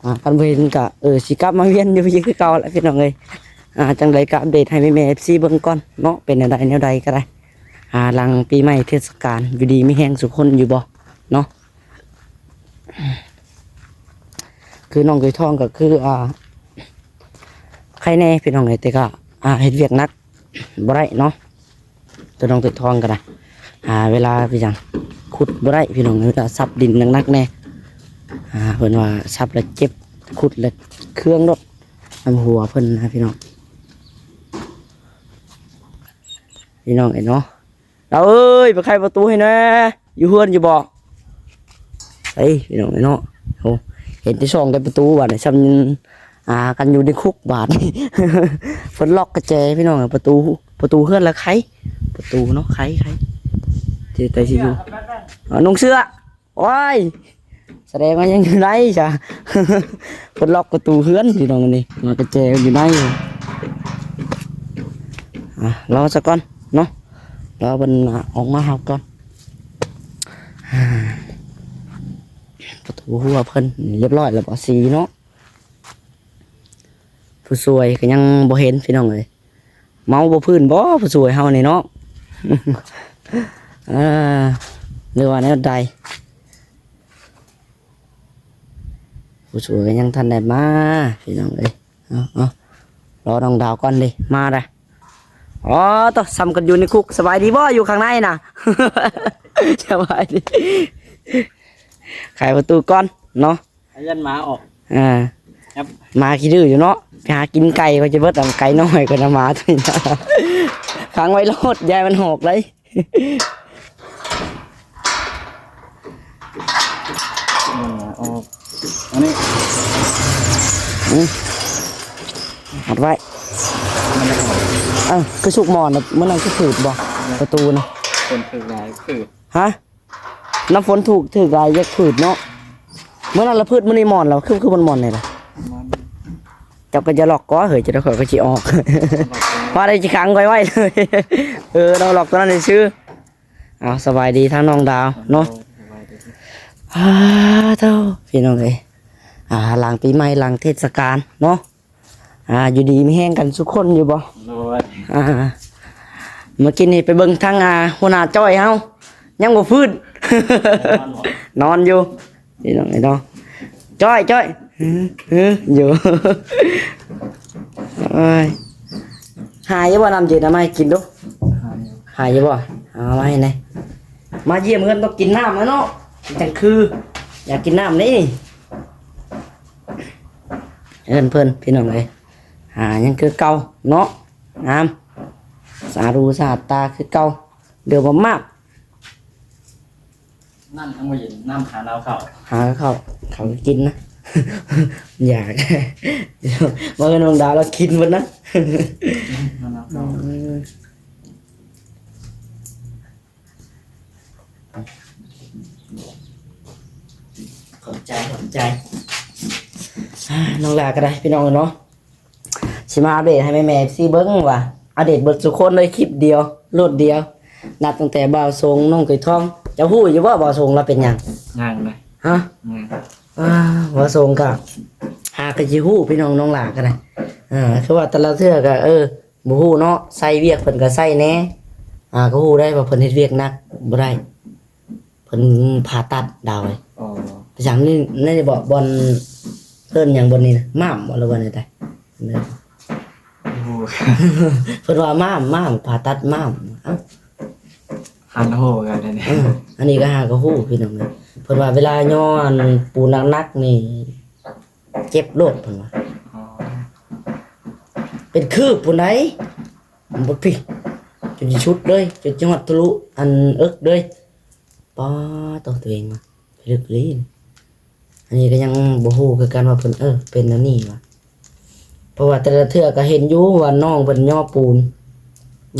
ອ່າ ຄັນບໍ່ເຫັນກະ ເອີ ຊິກັບມາວຽນຢູ່ພີ້ຄືເກົ່າແຫຼະພີ່ນ້ອງເອີຍ. ອ່າ ຈັ່ງໃດກະອັບເດດໃຫ້ແມ່ໆ ເອັຟຊີ ເບິ່ງກ່ອນເນາະ ເປັນແນວໃດແນວໃດກະໄດ້. ອ່າ ຫຼັງປີໃໝ່ເທດສະການ ຢູ່ດີມີແຮງສູ່ຄົນຢູ່ບໍ່ເນາະ. ຄືນ້ອງເຄີຍທອງກະຄື ອ່າ ໄຄແນ່ພີ່ນ້ອງເອີຍ ແຕ່ກະ ອ່າ ເຮັດວຽກໜັກ ບໍ່ໄດ້ເນາະ. ຕົວນ້ອງເຄີຍທອງກໍໄດ້ ອ່າ ເວລາໄປຫຍັງ ຂຸດບໍ່ໄດ້ພີ່ນ້ອງ ເວລາສັບດິນໜັກໆແດ່. ອ່າ ເພິ່ນວ່າສັບແລ້ວເຈັບ ຂຸດແລ້ວເຄືອງໂລດ ນຳຫົວເພິ່ນນະພີ່ນ້ອງ ພີ່ນ້ອງເອີຍເນາະ. ດາວເອີຍ ໄປໄຂປະຕູໃຫ້ແດ່. ຢູ່ເຮືອນຢູ່ບໍ່? ໄປພີ່ນ້ອງເອີຍເນາະ. ໂອ້ ເຫັນແຕ່ຊ່ອງແຕ່ປະຕູບາດນີ້ ຊ່ຳ ອ່າ ກັນຢູ່ໃນຄຸກບາດນີ້. ເພິ່ນລັອກກະແຈພີ່ນ້ອງເອີຍ. ປະຕູ ປະຕູເຮືອນລະໄຂ ປະຕູເນາະ ໄຂ ໄຂ ທີ່ໃດຊິຢູ່. ອ່າ ນຸ່ງເສື້ອ. ໂອ້ຍ ສະແດງວ່າຍັງຢູ່ໃນຊະ. ເພິ່ນລັອກປະຕູເຮືອນພີ່ນ້ອງ ອັນນີ້ ວ່າກະແຈຢູ່ໃນ. ອ່າ ລໍສາກ່ອນເນາະ ລໍເພິ່ນອອກມາຮັບກ່ອນ. ອ່າ ປະຕູຮົ້ວເພິ່ນລຽບຮ້ອຍແລ້ວບໍ່ ສີເນາະ. ຜູ້ຊ່ວຍກໍຍັງບໍ່ເຫັນພີ່ນ້ອງເອີຍ. ເມົາບໍ່ພື້ນບໍ່ ຜູ້ຊ່ວຍເຮົານີ້ເນາະ. ເອີ ຫຼືວ່າແນວໃດ ຜູ້ຊ່ວຍກໍຍັງທັນໄດ້ມາພີ່ນ້ອງເອີຍ. ເອົາ ເອົາ ລໍນ້ອງດາວກ່ອນເດ້ ມາໄດ໋. ອໍ ໂຕ ຊ່ຳກັນຢູ່ໃນຄຸກ. ສະບາຍດີບໍ່ ຢູ່ຂ້າງໃນນະ? ສະບາຍດີ. ໄຂປະຕູກ່ອນເນາະ. ຢ້ານໝາອອກ. ອ່າ ຫມາຂີ້ດື້ຢູ່ເນາະ. ໄປຫາກິນໄກ່ກໍຈະເບິດ ອັນໄກ່ນ້ອຍກໍນະ ໝາໂຕນີ້ນະ. ຂັງໄວ້ໂລດ ຢ່າໃຫ້ມັນອອກເລີຍ. ຫມາອອກ ອັນນີ້ ອື ຮັດໄວ້. ເອີ ຄືສຸກໝໍ້ນະ ມື້ນັ້ນຄືຜືດບໍ່ ປະຕູນະ? ຝົນຖືກຫຼາຍຜືດ. ຮະ? ນ້ຳຝົນຖືກ ຖືກຫຼາຍຢາກຜືດເນາະ. ມື້ນັ້ນລະຜືດ ມື້ນີ້ໝອນລະ ຄື ຄືມັນໝອນນີ້ລະ. ເຈົ້າກໍຢ່າລັອກກໍເຮີ້ຍ ຈະໄດ້ຂ້ອຍກໍຊິອອກ. ວ່າໄດ້ຊິຂັງຂ້ອຍໄວ້ເລີຍ. ເອີ ເນາະ ລັອກຕົວນັ້ນຊື່. ເອົາ ສະບາຍດີທາງນ້ອງດາວເນາະ. ສະບາຍດີ. ອ້າ ໂທ້ ພີ່ນ້ອງເອີຍ ອ່າ ຫຼັງປີໃໝ່ ຫຼັງເທດສະການເນາະ. ອ່າ ຢູ່ດີມີແຮງກັນສູ່ຄົນຢູ່ບໍ່? ໂດຍ. ອ່າ ເມື່ອກີ້ນີ້ໄປເບິ່ງທາງ ອ່າ ຫົວໜ້າຈ້ອຍເຮົາ ຍັງບໍ່ຟື້ນ ນອນບໍ່? ນອນຢູ່ພີ່ນ້ອງເອີຍເນາະ. ຈ້ອຍ ຈ້ອຍ ຫື ຫື ຢູ່. ໂອ້ຍ ຫາຍຢູ່ບໍ່ ນ້ຳເຢັນ ເອົາມາໃຫ້ກິນດູ. ຫາຍຢູ່ ຫາຍຢູ່ບໍ່? ເອົາມາໃຫ້ແດ່. ມາຢ້ຽມເຮືອນຕ້ອງກິນນ້ຳແລ້ວເນາະ ຈັ່ງຄື ຢາກກິນນ້ຳເດ້. ເຮືອນເພິ່ນພີ່ນ້ອງເອີຍ ອ່າ ຍັງຄືເກົ່າເນາະ. ງາມ ສາດູສະອາດຕາຄືເກົ່າ ເດີມມາກ. ນ້ຳຍັງບໍ່ເຢັນ ນ້ຳຫາເອົາເຂົ້າ ຫາເຂົ້າ ເຂົ້າກິນນະ. ຢາກ ມາເຮືອນນ້ອງດາວແລ້ວກິນເບິດນະ. ຫາເອົາເຂົ້າ. ອືມ ຂອບໃຈ ຂອບໃຈ. ອ່າ ນ້ອງຫຼ້າກໍໄດ້ພີ່ນ້ອງເນາະ ຊິມາອັບເດດໃຫ້ແມ່ໆ ເອັຟຊີ ເບິ່ງວ່າ ອັບເດດເບິດສູ່ຄົນເລີຍ ຄລິບດຽວ ໂລດດຽວ ນັບຕັ້ງແຕ່ບ່າວສົງ ນ້ອງເຄີຍທອງ. ເຈົ້າຮູ້ຢູ່ບໍ່ ບ່າວສົງລາວເປັນຫຍັງ? ຍັງເລີຍ. ຮະ? ຍັງ. ອ່າ ບ່າວສົງກໍຫາກໍຊິຮູ້ພີ່ນ້ອງ ນ້ອງຫຼ້າກໍໄດ້. ອ່າ ຄືວ່າແຕ່ລະເທື່ອກໍ ເອີ ບໍ່ຮູ້ເນາະ ໃສ່ວຽກເພິ່ນກໍໃສ່ແດ່. ອ່າ ກໍຮູ້ໄດ້ວ່າເພິ່ນເຮັດວຽກໜັກບໍ່ໄດ້ ເພິ່ນຜ່າຕັດດາວ. ອໍ ໄປສັງນີ້ ໃນບໍ່ ບ່ອນເອີ້ນຫຍັງບ່ອນນີ້ນະ ມ້າມບໍ່ ຫຼືວ່າແນວໃດ? ໂອ້ ເພິ່ນວ່າມ້າມ ມ້າມ ຜ່າຕັດມ້າມ. ເອົ້າ ຫາກໍຮູ້ຄືກັນນີ້. ເອີ ອັນນີ້ກໍຫາກໍຮູ້ພີ່ນ້ອງເອີຍ ເພິ່ນວ່າເວລາຍໍອັນປູນໜັກໆນີ້ ເຈັບໂລດເພິ່ນວ່າ. ອໍ ເປັນຄືບພຸ້ນໃດ ບໍ່ຕິ ຈົນຊິສຸດເລີຍ ຈົນຊິຮອດທະລຸອັນເອິກເລີຍ. ປາໂຕ ຕົວເອງວ່າ ພິລຶກອີ່ຫຼີ. ອັນນີ້ກໍຍັງບໍ່ຮູ້ຄືກັນວ່າເພິ່ນ ເອີ ເປັນແນວນີ້ວ່າ ເພາະວ່າແຕ່ລະເທື່ອກໍເຫັນຢູ່ວ່ານ້ອງເພິ່ນຍໍປູນ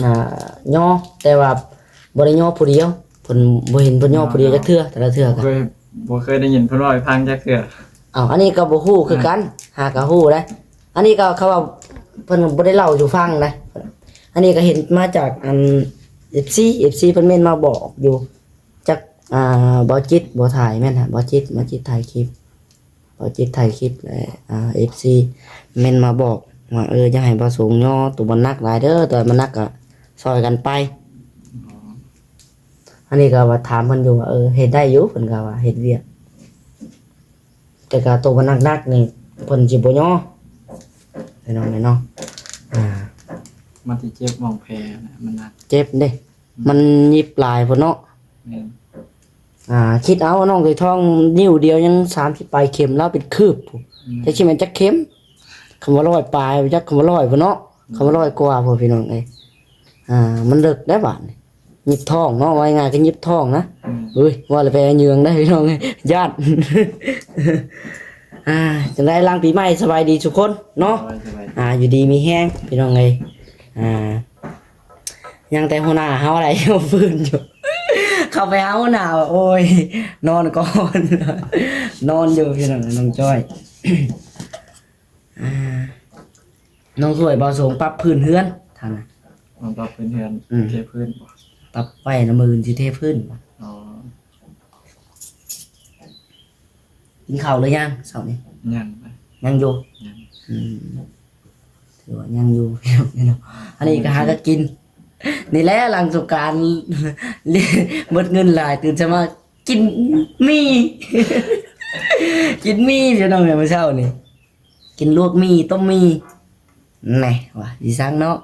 ອ່າ ຍໍ ແຕ່ວ່າບໍ່ໄດ້ຍໍຜູ້ດຽວ. ເພິ່ນ ບໍ່ເຫັນເພິ່ນຍໍຜູ້ດຽວຈັກເທື່ອ ແຕ່ລະເທື່ອກໍ ບໍ່ເຄີຍ ບໍ່ເຄີຍໄດ້ຍິນເພິ່ນເວົ້າໃຫ້ຟັງຈັກເທື່ອ. ອ້າວ ອັນນີ້ກໍບໍ່ຮູ້ຄືກັນ ຫາກໍຮູ້ໄດ໋. ອັນນີ້ກໍເຂົາວ່າເພິ່ນບໍ່ໄດ້ເລົ່າສູ່ຟັງໄດ໋. ອັນນີ້ກໍເຫັນມາຈາກອັນ ເອັຟຊີ ເອັຟຊີ ເພິ່ນເມັ້ນມາບອກຢູ່ ຈັກ ອ່າ ບ່າວຈິດບໍ່ຖ່າຍແມ່ນຫະ ບ່າວຈິດ ບ່າວຈິດຖ່າຍຄລິບ ບ່າວຈິດຖ່າຍຄລິບ ແລະ ອ່າ ເອັຟຊີ ເມັ້ນມາບອກວ່າ ເອີ ຢ່າໃຫ້ບ່າວສົງຍໍໂຕມັນໜັກຫຼາຍເດີ ໂຕມັນໜັກກໍຊ່ອຍກັນໄປ. ອັນນີ້ກໍວ່າຖາມເພິ່ນຢູ່ວ່າ ເອີ ເຮັດໄດ້ຢູ່ ເພິ່ນກໍວ່າເຮັດວຽກ ແຕ່ກໍໂຕມັນໜັກໆນີ້ເພິ່ນຊິບໍ່ຍໍ ພີ່ນ້ອງເອີຍເນາະ. ອ່າ ມັນຊິເຈັບໝ່ອງແຜນະ ມັນໜັກ ເຈັບເດ້ ມັນຫຍິບຫຼາຍພຸ້ນເນາະ. ແມ່ນ ອ່າ ຄິດເອົາ ນ້ອງໄກ່ທອງນິ້ວດຽວຍັງສາມສິບປາຍເຂັມ ລາວເປັນຄືບພຸ້ນ ແມ່ນ ຈັກຊິແມ່ນຈັກເຂັມ ຄຳວ່າຮ້ອຍປາຍ ຈັກຄຳວ່າຮ້ອຍພຸ້ນເນາະ ແມ່ນ ຄຳວ່າຮ້ອຍກວ່າພຸ້ນ ພີ່ນ້ອງເອີຍ. ອ່າ ມັນເລິກໄດ໋ບາດນີ້ ຫຍິບທ້ອງເນາະ ວ່າງ່າຍໆຄືຫຍິບທ້ອງນະ. ອືມ ເອີຍ ວ່າແລ້ວໄປເຫຍື້ອງໄດ໋ພີ່ນ້ອງເອີຍ ຢ້ານ. ອ່າ ຈັ່ງໃດຫຼັງປີໃໝ່ສະບາຍດີທຸກຄົນເນາະ. ໂດຍ ສະບາຍດີ ອ່າ ຢູ່ດີມີແຮງພີ່ນ້ອງເອີຍ. ອ່າ ຍັງແຕ່ຫົວໜ້າເຮົາໄດ້ ຟື້ນຢູ່ ເຂົ້າໄປຫາຫົວໜ້າ ໂອ້ຍ ນອນກ່ອນ ນອນຢູ່ພີ່ນ້ອງ ນ້ອງຈ້ອຍ. ອ່າ ນ້ອງຊ່ວຍບ່າວສົງປັບພື້ນເຮືອນທ່ານນະ. ມາປັບພື້ນເຮືອນ ອືມ ເທພື້ນບໍ່? ປັບໄວ້ນະ ມື້ອື່ນຊິເທພື້ນ. ອໍ ກິນເຂົ້າຫຼືຍັງເຊົ້ານີ້? ຍັງ ຍັງຢູ່ ຍັງ ອືມ ຖືວ່າຍັງຢູ່ ພີ່ນ້ອງເນາະ. ອັນນີ້ກໍຫາກໍກິນ ນີ້ແຫຼະ ຫຼັງສົງການ ເບິດເງິນຫຼາຍ ຕື່ນເຊົ້າມາ ກິນໝີ່ ກິນໝີ່ ພີ່ນ້ອງເອີຍ ມື້ເຊົ້ານີ້ ກິນລວກໝີ່ ຕົ້ມໝີ່ ແນ່ ວ່າຊິສັ່ງເນາະ.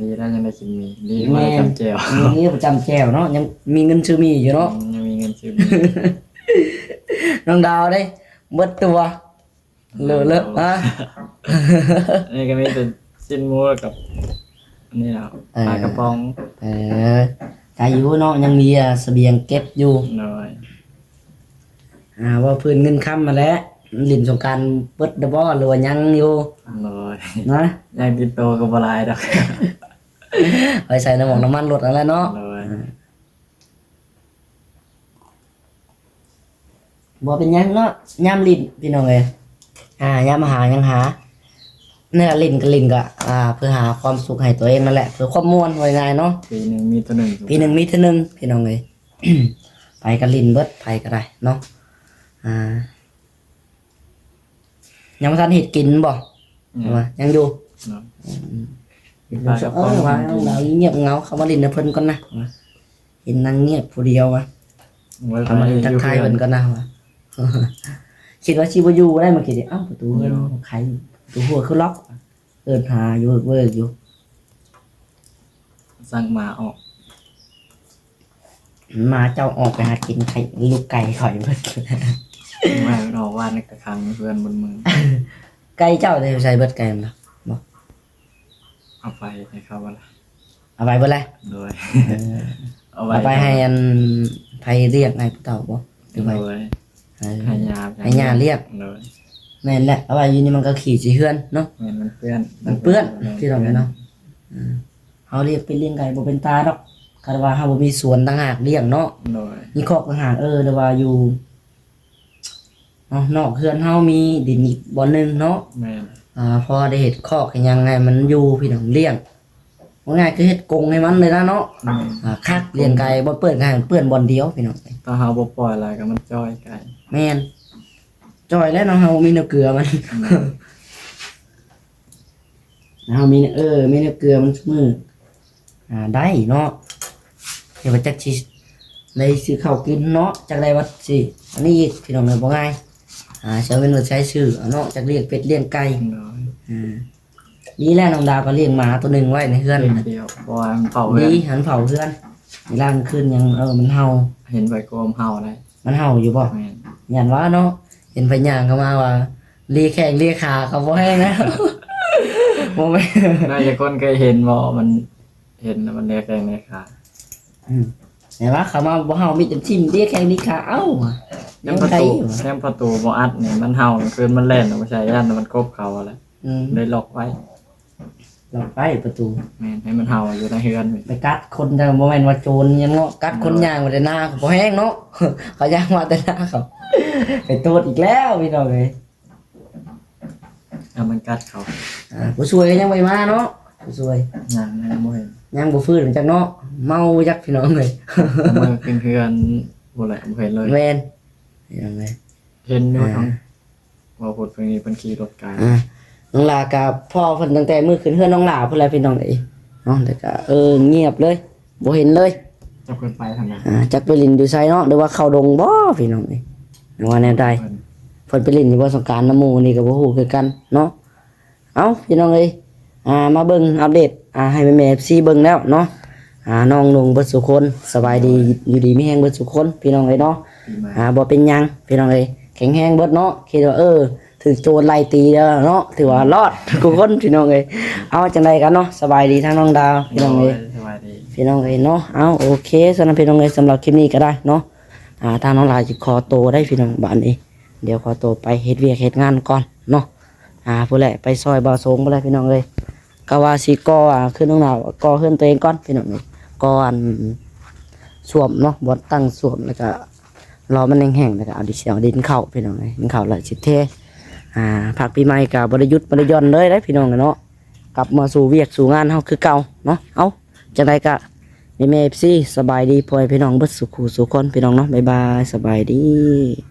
ດີແລ້ວຍັງໄດ້ກິນໝີ່ ດີ ແມ່ນ ມາຈຳແຈ່ວ ມີປະຈຳແຈ່ວເນາະ ຍັງມີເງິນຊື້ໝີ່ຢູ່ເນາະ. ອືມ ຍັງມີເງິນຊື້ໝີ່ ນ້ອງດາວເດ້ ເບິດຕົວ ເລີະເລີະ ອືມ ຮະ ອັນນີ້ກໍມີແຕ່ຊີ້ນໝູກັບອັນນີ້ແຫຼະ ເອີ ປາກະປ໋ອງ. ເອີ ໄດ້ຢູ່ເນາະ ຍັງມີ ອ່າ ສະບຽງເກັບຢູ່. ໂດຍ ອ່າ ເວົ້າພື້ນເງິນຄຳຫັ້ນແຫຼະ ຫຼິ້ນສົງການເບິດແລ້ວບໍ່ ຫຼືວ່າຍັງຢູ່? ໂດຍ ນະ ຍັງຕິດໂຕກໍບໍ່ຫຼາຍດອກ ໄປໃສ່ນ້ຳມັນ ນ້ຳມັນລົດຫັ້ນແຫຼະເນາະ. ໂດຍ ບໍ່ເປັນຫຍັງເນາະ ຍາມຫຼິ້ນພີ່ນ້ອງເອີຍ ອ່າ ຍາມຫາຫຍັງຫາ ແນວຫຼິ້ນກໍຫຼິ້ນ ກໍ ອ່າ ເພື່ອຫາຄວາມສຸກໃຫ້ຕົວເອງນັ້ນແຫຼະ ເພື່ອຄວາມມ່ວນ ເວົ້າງ່າຍໆເນາະ. ປີໜຶ່ງມີເທື່ອໜຶ່ງ ປີໜຶ່ງມີເທື່ອໜຶ່ງພີ່ນ້ອງເອີຍ ໃຜກໍຫຼິ້ນເບິດ ໃຜກໍໄດ້ເນາະ. ອ່າ ຍັງບໍ່ທັນເຮັດກິນບໍ່? ຍັງ ວ່າຍັງຢູ່ເນາະ. ອືມ ເອີ ວ່ານ້ອງດາວງຽບເຫງົາ ເຂົ້າມາຫຼິ້ນນຳເພິ່ນກ່ອນນະ ວ່າເຫັນນາງງຽບຜູ້ດຽວ ວ່າເຂົ້າມາຫຼິ້ນທັກທາຍເພິ່ນກ່ອນນະ ວ່າ ຄິດວ່າຊິບໍ່ຢູ່ໄດ້ ເມື່ອກີ້ນີ້ ເອົ້າ ປະຕູເຮືອນໃຄ ປະຕູຫົວຄືລັອກ ເອີ້ນຫາຢູ່ເວີກໆຢູ່. ສັ່ງໝາອອກ ໝາເຈົ້າອອກໄປຫາກິນໄຂ່ ລູກໄກ່ຂ້ອຍເບິດ. ໝາມັນອອກວານນີ້ກະຂັງເຮືອນເບິດມື້. ໄກ່ເຈົ້າໄດ້ໃສເບິດໄກ່ມັນນະ? ບໍ່ ເອົາໄປໃຫ້ເຂົາຫັ້ນລະ. ເອົາໄປເບິດແລ້ວ? ໂດຍ ເອີ ເອົາໄປ ເອົາໄປໃຫ້ອັນ ໃຜລ້ຽງ ໃຫ້ຜູ້ເຖົ້າບໍ່? ຫຼືວ່າ ໂດຍ ໃຫ້ ໃຫ້ຍ່າ ໃຫ້ຍ່າລ້ຽງ. ໂດຍ ແມ່ນແຫຼະ ເອົາໄວ້ຢູ່ນີ້ມັນກໍຂີ້ໃສ່ເຮືອນເນາະ. ແມ່ນ ມັນເປື້ອນ ມັນເປື້ອນ ແມ່ນ ພີ່ນ້ອງເນາະ. ເອີ ເຮົາລ້ຽງເປັດລ້ຽງໄກ່ບໍ່ເປັນຕາດອກ ຄັນວ່າເຮົາບໍ່ມີສວນຕ່າງຫາກລ້ຽງເນາະ. ໂດຍ ມີຄອກຕ່າງຫາກ ເອີ ຫຼືວ່າຢູ່ ເນາະ ນອກເຮືອນເຮົາມີດິນອີກບ່ອນໜຶ່ງເນາະ. ແມ່ນ ອ່າ ພໍໄດ້ເຮັດຄອກເຮັດຫຍັງໃຫ້ມັນຢູ່ ພີ່ນ້ອງ ລ້ຽງ ວ່າງ່າຍຄືເຮັດກົງໃຫ້ມັນເລີຍນະເນາະ. ແມ່ນ ອ່າ ຄັກ ລ້ຽງໄກ່ ບ່ອນເປື້ອນກໍໃຫ້ມັນເປື້ອນບ່ອນດຽວ ພີ່ນ້ອງ. ຖ້າເຮົາບໍ່ປ່ອຍຫຼາຍກໍມັນຈ່ອຍໄກ່. ແມ່ນ ຈ່ອຍແລ້ວເນາະ ເຮົາບໍ່ມີແນວເກືອມັນ. ແມ່ນ ເຮົາມີ ເອີ ມີແນວເກືອມັນຊຸມື້ ອ່າ ໄດ້ເນາະ. ແຕ່ວ່າຈັກຊິໄດ້ຊື້ເຂົ້າກິນເນາະ ຈັກໄດ້ວ່າຊິອັນນີ້ອີກ ພີ່ນ້ອງເອີຍ ບໍ່ງ່າຍ. ອ່າ ຊາວເວັນວ່າໃຊ້ຊື້ເອົາເນາະ ຈັກລ້ຽງເປັດລ້ຽງໄກ່. ໂດຍ ອ່າ ດີແລ້ວ ນ້ອງດາວກໍລ້ຽງໝາໂຕໜຶ່ງໄວ້ໃນເຮືອນ ດຽວ ເພາະວ່າມັນເຝົ້າເຮືອນ ດີ ໃຫ້ມັນເຝົ້າເຮືອນ ເວລາກາງຄືນຫຍັງ ເອີ ມັນເຫົ່າ. ເຫັນໄປກໍມັນເຫົ່າໄດ້. ມັນເຫົ່າຢູ່ບໍ່? ແມ່ນ ຢ້ານວ່າເນາະ ເຫັນໃຜຍ່າງເຂົ້າມາວ່າ ເລແຂ້ງເລຂາກໍບໍ່ແຮງນະ. ບໍ່ແມ່ນ ໜ້າຈະຄົນເຄີຍເຫັນບໍ່ ມັນ ເຫັນແລ້ວມັນແນແຂ້ງແນຂາ. ອືມ ແຕ່ວ່າເຂົາມາບໍ່ເຫົ່າ ມີແຕ່ຖິ້ມເດແຂ້ງດີຂາ. ເອົ້າ ແນມປະຕູ ແນມປະຕູບໍ່ອັດນີ້ ມັນເຫົ່າ ຄືນມັນແລ່ນອອກໄປໃສ່ ຢ້ານມັນກົບເຂົາຫັ້ນແຫຼະ. ອືມ ເລີຍລັອກໄວ້ ລັອກໄວ້ປະຕູ. ແມ່ນ ໃຫ້ມັນເຫົ່າຢູ່ໃນເຮືອນ. ໄປກັດຄົນ ແຕ່ບໍ່ແມ່ນວ່າໂຈນຫຍັງເນາະ ກັດຄົນ ເອີ ຍ່າງໄປແຕ່ນາກໍບໍ່ແຮງເນາະ. ເຂົາຍ່າງມາແຕ່ນາ ເຂົາໄປໂຕດອີກແລ້ວ ພີ່ນ້ອງເອີຍ. ເອົາມັນກັດເຂົາ. ອ່າ ຜູ້ຊ່ວຍກໍຍັງບໍ່ໄດ້ມາເນາະ ຜູ້ຊ່ວຍ. ຍັງ ຍັງບໍ່ເຫັນ ຍັງບໍ່ຟື້ນຈັກເນາະ ເມົາຈັກ ພີ່ນ້ອງເອີຍ. ເອົາມາຂຶ້ນເຮືອນ ບໍ່ແຫຼະ ບໍ່ເຫັນເລີຍ. ແມ່ນ ພີ່ນ້ອງເອີຍ ເຫັນຢູ່ ອ່າ ທາງ ເວົ້າໂພດເພິ່ນນີ້ ເພິ່ນຂີ່ລົດໄກ. ອ່າ ນ້ອງຫຼ້າກໍພໍ້ເພິ່ນຕັ້ງແຕ່ມື້ຂຶ້ນເຮືອນນ້ອງຫຼ້າພຸ້ນແຫຼະ ພີ່ນ້ອງເອີຍເນາະ. ແລ້ວກໍ ເອີ ງຽບເລີຍ ບໍ່ເຫັນເລີຍ. ຈັກເພິ່ນໄປທາງໃດ ອ່າ ຈັກໄປຫຼິ້ນຢູ່ໃສເນາະ ຫຼືວ່າເຂົ້າດົງບໍ່ ພີ່ນ້ອງເອີຍ ຫຼືວ່າແນວໃດ. ເພິ່ນ ເພິ່ນໄປຫຼິ້ນຢູ່ບໍ່ສົງການນຳໝູ່ນີ້ກໍບໍ່ຮູ້ຄືກັນເນາະ. ເອົ້າ ພີ່ນ້ອງເອີຍ ອ່າ ມາເບິ່ງອັບເດດ ອ່າ ໃຫ້ແມ່ໆ ເອັຟຊີ ເບິ່ງແລ້ວເນາະ. ອ່າ ນ້ອງນຸ່ງເບິດສູ່ຄົນ ສະບາຍດີ ຢູ່ດີມີແຮງເບິດສູ່ຄົນ ພີ່ນ້ອງເອີຍເນາະ. ອ່າ ບໍ່ເປັນຫຍັງ ພີ່ນ້ອງເອີຍ ແຂງແຮງເບິດເນາະ. ຄິດວ່າ ເອີ ຖືກໂຈນໄລ່ຕີແລ້ວເນາະ ຖືວ່າລອດທຸກຄົນ ພີ່ນ້ອງເອີຍ. ເອົາ ຈັ່ງໃດກັນເນາະ ສະບາຍດີທາງນ້ອງດາວ ພີ່ນ້ອງເອີຍ. ໂດຍ ສະບາຍດີ ພີ່ນ້ອງເອີຍເນາະ. ເອົາ ໂອເຄ ສຳລັບພີ່ນ້ອງເອີຍ ສຳລັບຄລິບນີ້ກໍໄດ້ເນາະ ອ່າ ທາງນ້ອງຫຼ້າຊິຂໍໂຕໄດ້ ພີ່ນ້ອງ. ບາດນີ້ ດຽວຂໍໂຕໄປເຮັດວຽກເຮັດງານກ່ອນເນາະ. ອ່າ ພຸ້ນແຫຼະ ໄປຊ່ອຍບ່າວສົງພຸ້ນແຫຼະ ພີ່ນ້ອງເອີຍ. ກໍວ່າຊິກໍ່ ອ່າ ຄືນ້ອງດາວກໍ່ເຮືອນຕົວເອງກ່ອນ ພີ່ນ້ອງເອີຍ. ກໍ່ອັນ ສ້ວມເນາະ ບ່ອນຕັ້ງສ້ວມ ແລ້ວກໍ ລໍມັນແຫ້ງໆ ແລ້ວກໍເອົາດິນ ເອົາດິນເຂົ້າ ພີ່ນ້ອງເອີຍ. ດິນເຂົ້າແລ້ວຊິເທ ອ່າ ພັກປີໃໝ່ກໍບໍ່ໄດ້ຢຸດບໍ່ໄດ້ຢ່ອນເລີຍເດ້ ພີ່ນ້ອງເອີຍເນາະ. ກັບມາສູ່ວຽກສູ່ງານເຮົາຄືເກົ່າເນາະ. ເອົາ ຈັ່ງໃດກໍ ແມ່ໆ ເອັຟຊີ ສະບາຍດີພໍ່ແມ່ພີ່ນ້ອງເບິດສູ່ຄູ່ສູ່ຄົນ ພີ່ນ້ອງເນາະ. ບາຍບາຍ ສະບາຍດີ.